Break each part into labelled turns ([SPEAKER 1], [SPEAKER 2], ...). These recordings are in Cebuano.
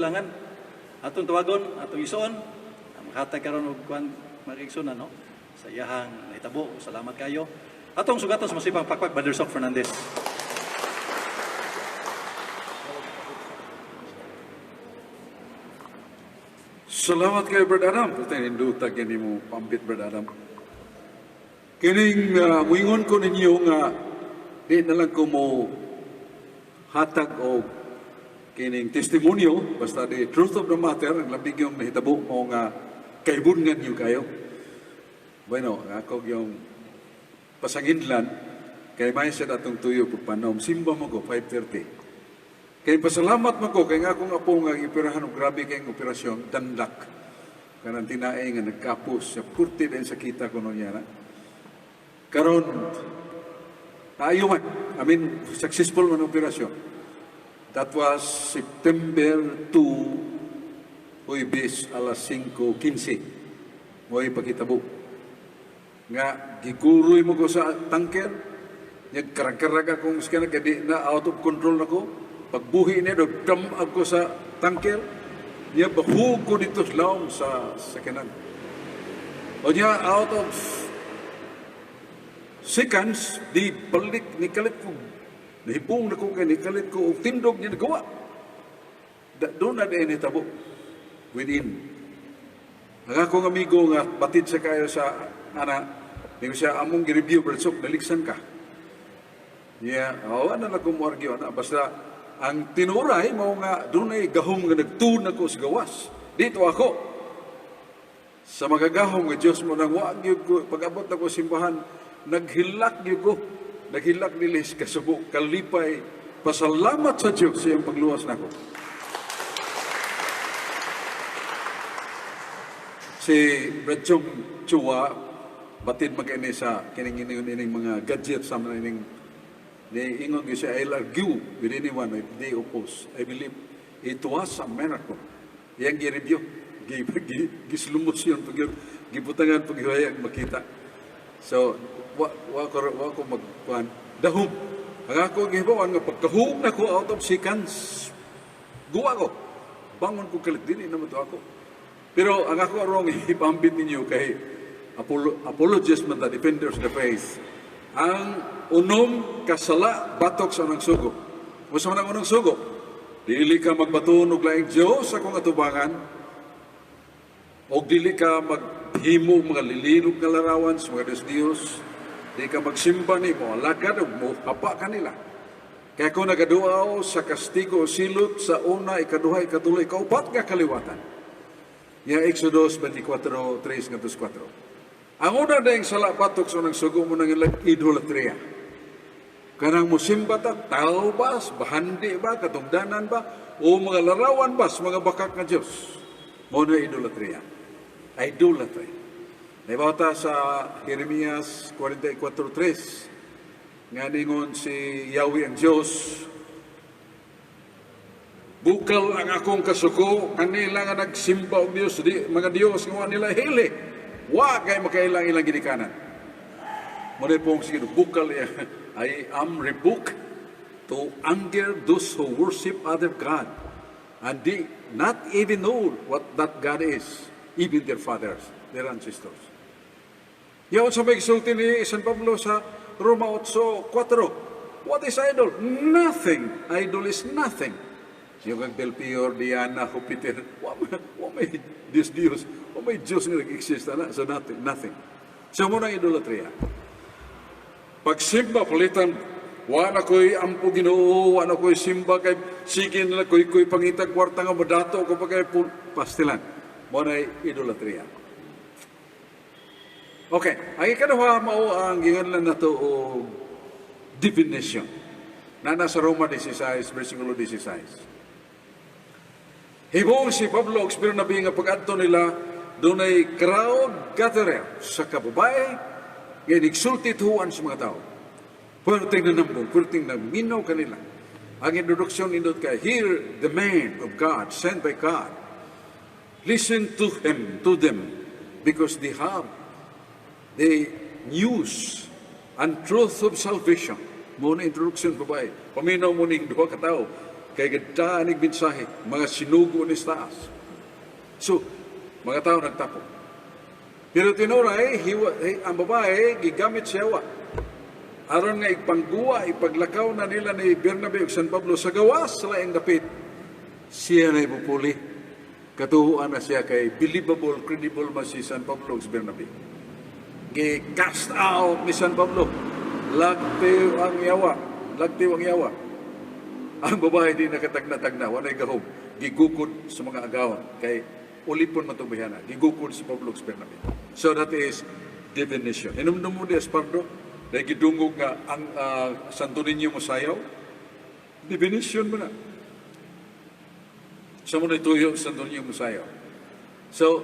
[SPEAKER 1] langan. Atong tawagon, atong isuon, makatag karon og kuan mga igsoon, no? Sa iyahang nahitabo. Salamat kayo. Atong sugaton sa masipang pakpak, Brother Sok Fernandez.
[SPEAKER 2] Salamat kay Brad Adam. Basta ninduta kini mo pambit, Brad Adam. Kining muingon ko ninyo nga di na lang ko mo hatag og kining testimonyo, basta the truth of the matter ang labing yung nahitabo mo nga kaibungan niyo kayo. Bueno, ako yung pasanginlan kay may sa atong tuyo pagpanom simba mo ko 5:30. Kay pasalamat mo ko kay nga akong apo nga gipirahan og grabe kay operasyon dandak. Kanang tinae nga nagkapos sa purti din sa kita kuno niya na. Karon ayo man. I mean, successful man ang operasyon. That was September 2, Huwebes, alas 5:15. Mo'y pakitabo. Nga, giguroy mo ko sa tanker, nagkarag-karag akong scanner, kaya di na out of control na ko. Pagbuhi niya, dam ako sa tanker, niya bahug ko dito sa lawom sa sakyanan. O niya, out of seconds, di balik, nikalit ko, nahibong na ko kay nikalit ko, og tindog niya nagawa. Doon na din tabo. Within. Ang akong amigo nga, batid sa kayo sa, ana, di ko siya, among gi-review, Brad Sok, naligsan ka. Yeah, oh, ano na ko mo argue, ana, basta, ang tinuray, mao nga, dunay gahom nga nagtuon ako sa gawas. Dito ako. Sa magagahom nga Diyos mo nang wa gyud ko, pag-abot ako simbahan, naghilak gyud ko. Naghilak nilis kasubo, kalipay, pasalamat sa Diyos sa iyang pagluwas nako. Si Brad Chong Chua, batid magkaini sa kining ining mga gadget sa mga ining ni ingon gyud siya, "I'll argue with anyone if they oppose. I believe it was a miracle." Iyang gi-review, gislumos yun, pag gibutangan pag makita. So, wa ko magkuhan. Dahom. Ang ako gihibawan nga pagkahug na ko out of seconds, guwa ko. Bangon ko kalit, dili naman to ako. Pero ang ako arong ipambit ninyo kay apologists man ta, defenders of the faith. Ang unom kasala batok sa unang sugo. Unsa man ang unang sugo? Dili ka magbaton og laing Dios sa akong atubangan, og dili ka maghimo mga lilinog nga larawan sa mga Diyos Diyos. Di ka magsimba nimo, alagad og mo hapa kanila. Kaya kung nagaduaw sa kastigo o silot sa una, ikaduha, ikatulo, ikaupat nga kaliwatan. Ya Exodus 24, 3 ngadto 4. Ang una dayang sala batok sa unang sugo mo nang ilang idolatria. Kanang musimba ta, tao ba, bahandi ba, katungdanan ba, o mga larawan ba sa mga bakak nga Diyos. Mo na idolatria. Idolatry. Naibata sa Jeremias 44:3, nga ningon si Yahweh ang Diyos, "Bukal ang akong kasuko kanila nga nagsimba og Dios di, mga Dios nga wa nila hili. Wa kay makailang ilang ginikanan." Mo na pong sige bukal iya. "I am rebuked to anger those who worship other God and they not even know what that God is, even their fathers, their ancestors." Yaon sa may gisulti ni San Pablo sa Roma 8:4. What is idol? Nothing. Idol is nothing. Yung kag Belpior, Diana, Jupiter, wa may Diyos Diyos, wa may Diyos nga nag-exist ana, so nothing, nothing. So mo nang idolatria. Pagsimba palitan, wa na ko'y ampo Ginoo, wa na ko'y simba kay sige na ko'y pangitag kwarta nga modato ko pa kay pastilan. Mo na idolatria. Okay, ang ikaduha mao ang ginganlan nato og definition. Na nasa Roma 16, versikulo 16. Hibong si Pablo og si Bernabe nga pag-adto nila, dunay crowd gatherer sa kababae nga nigsulti tuan sa mga tao. Perting nanambong, perting naminaw kanila. Ang introduction nindot kay, "Hear the man of God, sent by God. Listen to him, to them, because they have the news and truth of salvation." Mo na introduction, babae. Paminaw mo ning duha ka tawo. Kay gadaan ig mensahe, mga sinugo ni sa taas. So, mga tao nagtapok. Pero tinuray, hiwa, eh, ang babae, gigamit siya wa. Aron nga ipangguwa, ipaglakaw na nila ni Bernabe ug San Pablo sa gawas sa laing dapit. Siya na ipupuli. Katuhuan na siya kay believable, credible man si San Pablo ug si Bernabe. Gi-cast out ni San Pablo. Lagtiw ang yawa. Lagtiw ang yawa. Ang babae di nakatagna-tagna, walay gahom. Gigukod sa mga agawon. Kay ulipon man itong bihana. Gigukod sa Pablo ug Bernabe. So that is divination. Hinumdum mo di Espardo, dahil gidungog nga ang Santo Niño mosayaw. Divination mo na. Sa mo na ituyo Santo Niño mosayaw. So,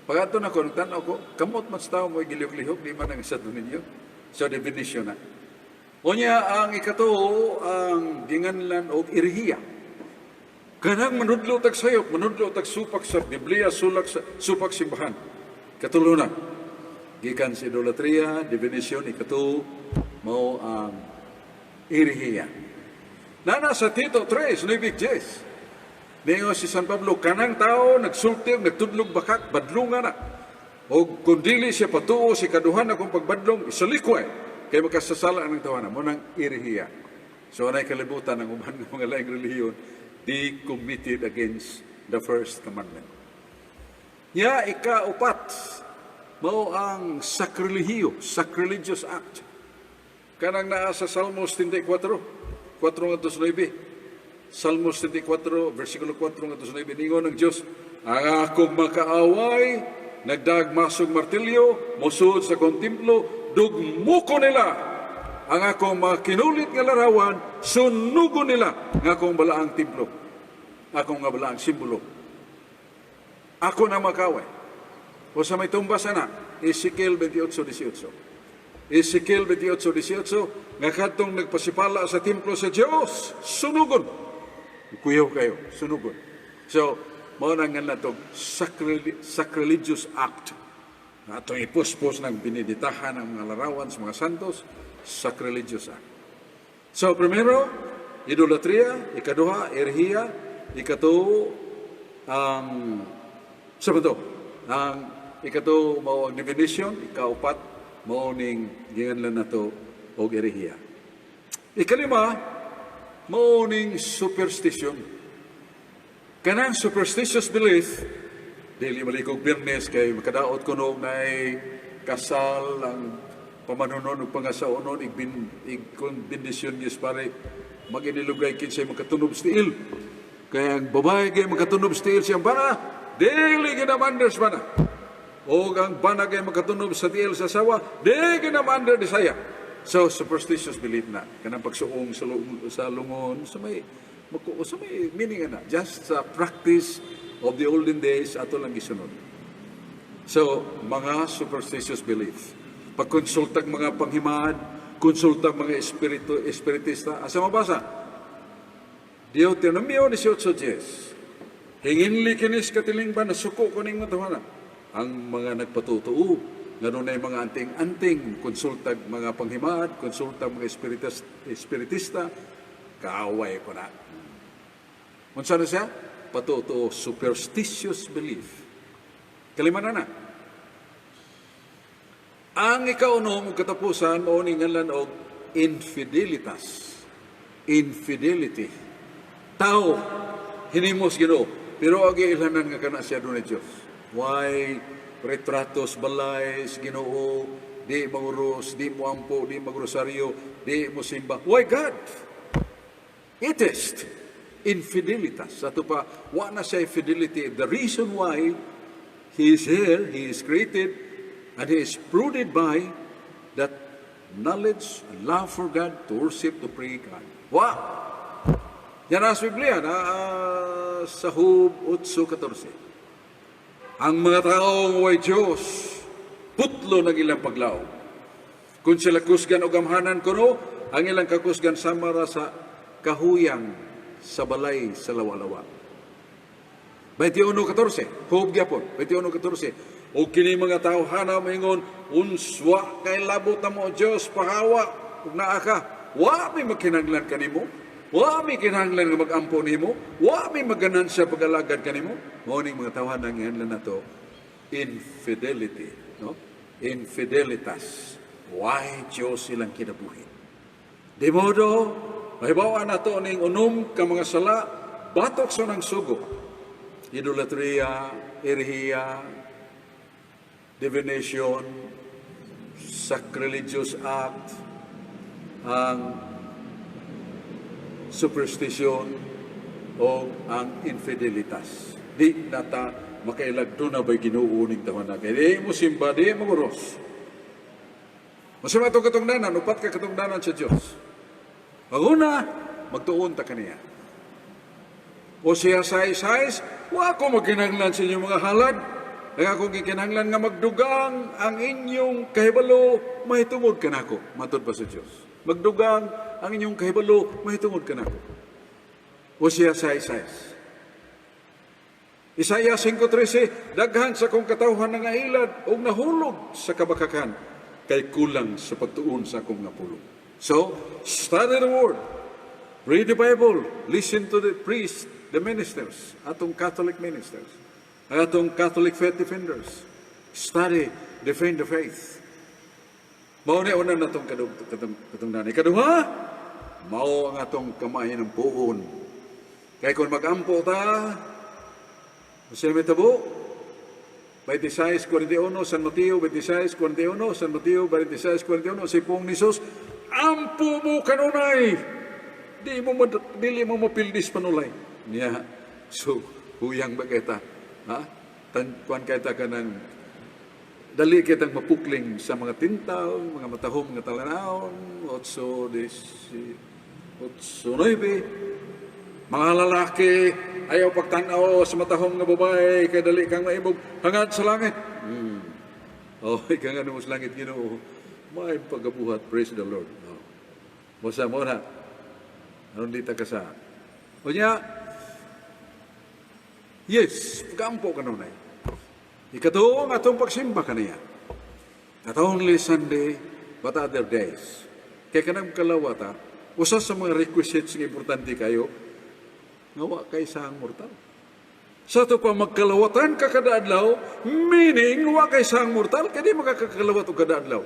[SPEAKER 2] pag ato na ko, nagtanaw ko, kamot man sa tao mo gilihok-lihok, di man ang Santo Niño. So, divination na. Unya, ang ikatuo, ang ginganlan og irihiya. Kanang manudlo tag sayop, manudlo tag supak sa Biblia, sulak sa supak simbahan. Katulo na. Gikan sa idolatria, divination, ikatuo, mao ang irihiya. Nana sa Tito 3, 9:10. Ningon si San Pablo, kanang tao nagsulti, nagtudlog bakak, badlunga na. O kung dili siya patuo si kaduhan akong pagbadlong, isalikway kay makasasala ang tawana mo nang irihiya. So anay kalibutan ang uban ng mga laing relihiyon, they committed against the first commandment. Ya ikaupat, mao ang sakrilehiyo, sacrilegious act. Kanang naa sa Salmos 34, 4 ngadto sa 9. Salmos 34, versikulo 4 ngadto sa 9, ningon ng Dios, "Ang akong makaaway, nagdagmasog martilyo, mosud sa akong templo, dugmoko nila ang akong mga kinulit nga larawan, sunugon nila ang akong balaang templo, akong nga balaang simbolo." Ako na makaway. O sa may tumbas na, Ezekiel 28:18. Ezekiel 28:18, nga kadtong nagpasipala sa templo sa Dios, sunugon. Kuyaw kayo, sunugon. So, mao na nga natog sacrilegious act. Na atong ipuspos ng biniditahan ang mga larawan sa mga santos, sacrilegious act. So, primero, idolatria, ikaduha, erhiya, ikatuo, ang sa ba to? Ang ikatuo mao ang divination, ikaupat mao ning ginganlan nato og erehiya. Ikalima, mao ning superstition. Kanang superstitious belief, dili malikog Biyernes kay makadaot kuno nay kasal ang pamanunon ug pangasaonon, igbin ig bendisyon ni pare, maginilugay kinsay makatunob sa tiil. Kaya ang babae kay makatunob sa tiil siyang bana, dili ginamander sa bana. O ang bana kay makatunob sa tiil sa asawa, dili ginamander di saya. So superstitious belief na kanang pagsuong sa lungon sa may sa may meaning na just sa practice of the olden days, ato lang gisunod. So, mga superstitious belief. Pagkonsultag mga panghimad, konsultag mga espiritu, espiritista, asa mabasa? Deuteronomio 18:10. "Hinginli kinis katilingban, nasuko ko ning matuhana." Ang mga nagpatutuo, nga dunay mga anting-anting, konsultag mga panghimad, konsultag mga espiritista, kaaway ko na. Unsa na siya? Patutuo, superstitious belief. Kalima na na. Ang ikaunom ug katapusan mao ni ngalan og infidelitas. Infidelity. Tao hinimos Ginoo, pero agi ilhanan nga kana siya dunay Dios. Why retratos balay sa Ginoo, di manguros, di mo ampo, di magrosaryo, di mo simba. Why God? Atheist. Infidelitas. Sa ato pa, wa na siya fidelity. The reason why he is here, he is created, and he is proved by that knowledge and love for God, to worship, to pray God. Wa! Yan ang sa Biblia, na sa Job 8:14. "Ang mga taong way Diyos, putlo ng ilang paglaom. Kung sila kusgan o gamhanan kuno, ang ilang kakusgan sama ra sa kahuyang sa balay sa lawa-lawa." 21:14, Job gyapon, 21:14. "O kini mga tawhana moingon, 'Unswa kay labot na mo, Diyos, pahawa, ug naa ka. Wa may magkinahanglan kanimo. Wa mi kinahanglan nga mag-ampo nimo, wa mi maganan sa pag-alagad kanimo. Mao ning mga tawhan ang gihinlan nato infidelity, no? Infidelitas. Way Diyos ilang kinabuhi. Di modo, mahibaw-an nato ning unom ka mga sala batok sa unang sugo. Idolatria, erhiya, divination, sacrilegious act, ang superstition, o ang infidelitas. Di nata makailag duna ba'y Ginoo ning tawana? Kay di mo simba, di mo oros. Masama itong katungdanan, upat ka katungdanan sa Diyos. Ang una, magtuon ta kaniya. O siya 6:6, "Wa ko magkinahanglan sa inyong mga halad. Ang akong gikinahanglan nga magdugang ang inyong kahibalo mahitungod kanako," matod pa sa Diyos. "Magdugang ang inyong kahibalo mahitungod kanako." Hosea 6:6. Isaiah 5:13, "Daghan sa akong katawhan nga ilad og nahulog sa kabakakan kay kulang sa pagtuon sa akong nga pulong." So, study the Word. Read the Bible. Listen to the priest, the ministers, atong Catholic ministers, atong Catholic faith defenders. Study, defend the faith. Mao ni una natong katungdanan. Ikaduha, mao ang atong kamaayohan ampoon. Kay kung magampo ta, unsay mahitabo? 26:41, San Mateo 26:41, San Mateo 26:41, si pong ni Jesus, "Ampo mo kanunay. Dili mo mapildis panulay." Niya. So, huyang ba kita? Ha? Tan kuan kita ka ng dali kitang mapukling sa mga tintal, mga matahom nga talanawon, 8, 10, 8, 9. Mga lalaki, ayaw pagtanaw sa matahom nga babae, kay dali kang maibog, hangad sa langit. Oh, ikaw nga mo sa langit, Ginoo. May pagabuhat, praise the Lord. Oh. Basta mo na, aron di ta ka sa. Unya, yes, pag-ampo kanunay. Ikatuo, ang atong pagsimba kaniya. Not only Sunday, but other days. Kay kanang kalawata, usa sa mga requisites nga importante kayo, nga wa kay sahang mortal. Sa ato pa magkalawatan ka kada adlaw, meaning wa kay sahang mortal, kay di makakakalawat og kada adlaw.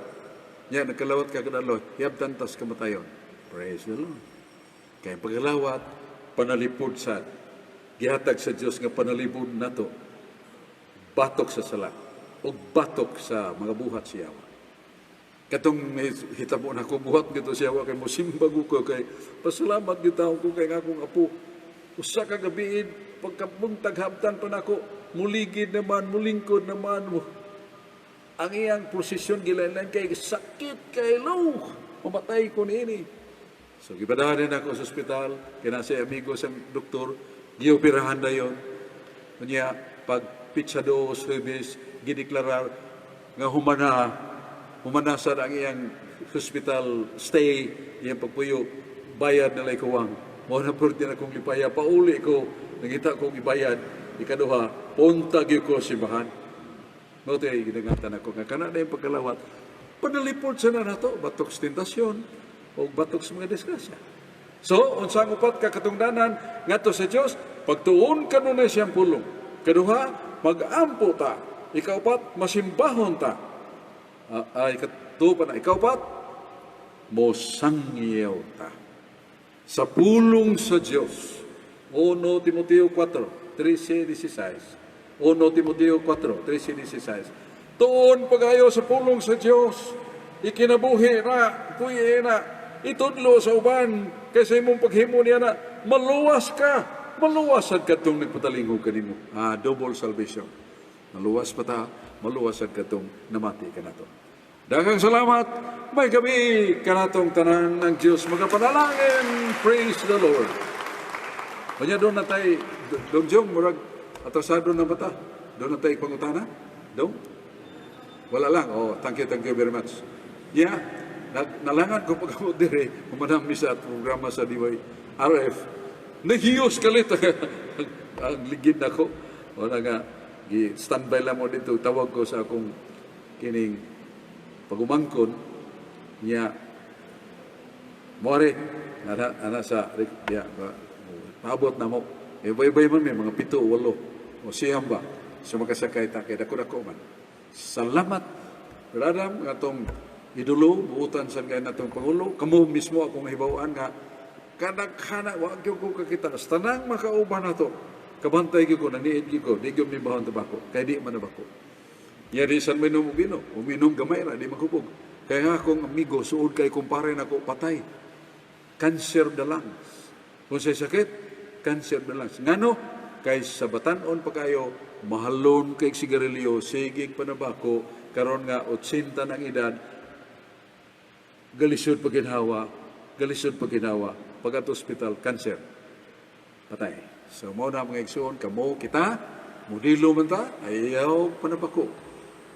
[SPEAKER 2] Nya nagkalawat ka kada adlaw, hiyabtan tas kamatayon. Praise the Lord. Kay pagkalawat, panalipod sa gihatag sa Dios nga panalipod nato batok sa sala o batok sa mga buhat siya. Katong hitabo na ko buhat gito siya kay mosimbag ko kay pasalamat gyud ko kay nga akong apo usa ka gabi pagkabuntag habtan pa nako muligid naman, mulingkod naman mo ang iyang posisyon, gilain kay sakit kay lo, mamatay ko niini. So gipadahan ako sa ospital kay nasa amigo sa doktor, gioperahan dayon. Unya pag petsa 2, Huwebes, gideklarar nga humana humana sad ang iyang hospital stay, iyang pagpuyo, bayad na lay kuwang. Mao na pud din akong lipaya, pauli ko, nangita kong ibayad. Ikaduha, punta gyud ko simbahan. Mao tay ginagatan ako nga kana na yung pagkalawat. Panalipod sa na nato, batok sa tentasyon o batok sa mga disgrasya. So, unsa ang upat ka katungdanan ngadto sa Dios? Pagtuon kanunay siyang pulong. Kaduha, mag-ampo ta. Ikaupat, masimbahon ta. Ay, ikatuo pa na. Ikaupat, mosangyaw ta sa pulong sa Dios. 1 Timoteo 4, 13, 16. 1 Timoteo 4, 13, 16. Tuon pagayo sa pulong sa Dios. Ikinabuhi na, puyi na, itudlo sa uban, kaysa imong paghimo niya na, maluwas ka, maluwas sad kadtong nagpatalingog kanimo. Ah, double salvation. Maluwas pa ta, maluwas sad kadtong namati kanato. Daghang salamat. Maayong gabii kanatong tanan ng Diyos. Magapanalangin. Praise the Lord. Kanya duna na tay, Dong Jong, murag atrasado na ba ta? Duna tay pangutana? Dong? Wala lang. Oh, thank you very much. Yeah, nalangan ko pag dire, humanami sa programa sa DYRF. Nahiyos kalit ang ligid nako. Wala nga, standby lang mo dito. Tawag ko sa akong kining pagumangkon niya. More. Ana ana sa ya paabot na mo. Eh, bay man may mga pito o walo o siyam ba sa makasakay ta kay dako-dako man. Salamat, Radam, nga atong idolo, buutan sa kay natong pangulo. Kamo mismo akong hibaw-an nga kadaghan, wa gyud ko kakita sa tanang makauban nato. Kabantay gyud ko, naniid gyud ko, di gyud mi bahon tabako kay di man nabako. Ya di san minom og bino, uminom gamay ra, di maghubog. Kaya nga akong amigo, suod kay kumpare nako, patay. Cancer the lungs. Kung say sakit, cancer the lungs. Ngano? Kay sa batan-on pa kayo, mahalon kay sigarilyo, sigig panabako, karon nga 80 ng edad, galisod pagginhawa, galisod pagginhawa, pag at ospital, cancer. Patay. So, mao na, mga igsoon, kamo kita, modelo man ta, ayaw panabako.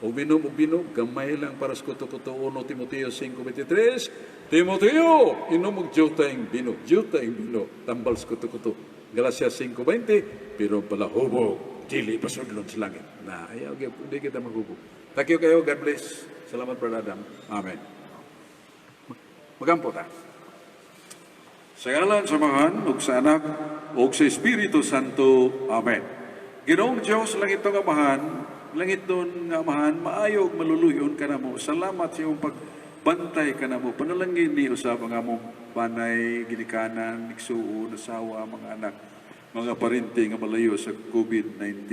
[SPEAKER 2] O minom og bino, gamay lang para sa kuto-kuto. 1 Timoteo 5:23, Timoteo, inom og jutayng bino, jutayng bino, tambal sa kuto-kuto. Galacia 5:20, pero palahubog, dili pasudlon sa langit. Na, ayaw, di kita maghubog. Thank you kayo, God bless. Salamat, Brother Adam. Amen. Magampo ta. Sa ngalan sa Amahan, ug sa Anak, ug sa Espiritu Santo. Amen. Ginoong Diyos, langit nga Amahan, langit doon nga Amahan, maayo ug maluluyon ka namo. Salamat sa iyong pagbantay ka namo. Panalangin ni usab ang among banay, ginikanan, igsuon, asawa, mga anak, mga parente nga malayo sa COVID-19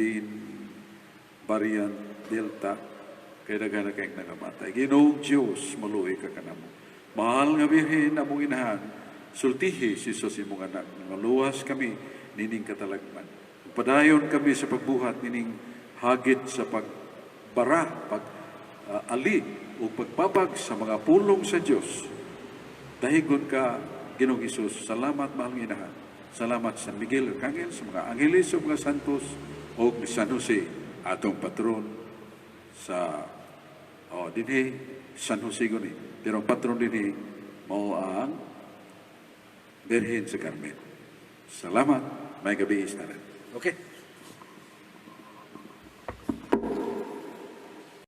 [SPEAKER 2] variant Delta, kay daghan na kayong nangamatay. Ginoong Diyos, maluoy ka kanamo. Mahal nga Birhen, among inahan, sultihi si Jesus imong anak, nga luwas kami nining katalagman. Padayon kami sa pagbuhat nining hagit sa pagbara, pag ali o pagpabag sa mga pulong sa Dios. Dahigon ka, Ginoong Hesus. Salamat, mahal nga inahan. Salamat sa Miguel Arcangel, sa mga angeles o mga santos, o ni San Jose, atong patron sa, oh, dinhi San Jose guni. Pero ang patron dinhi mao ang Birhen sa Carmen. Salamat. May gabi tanan. Okay.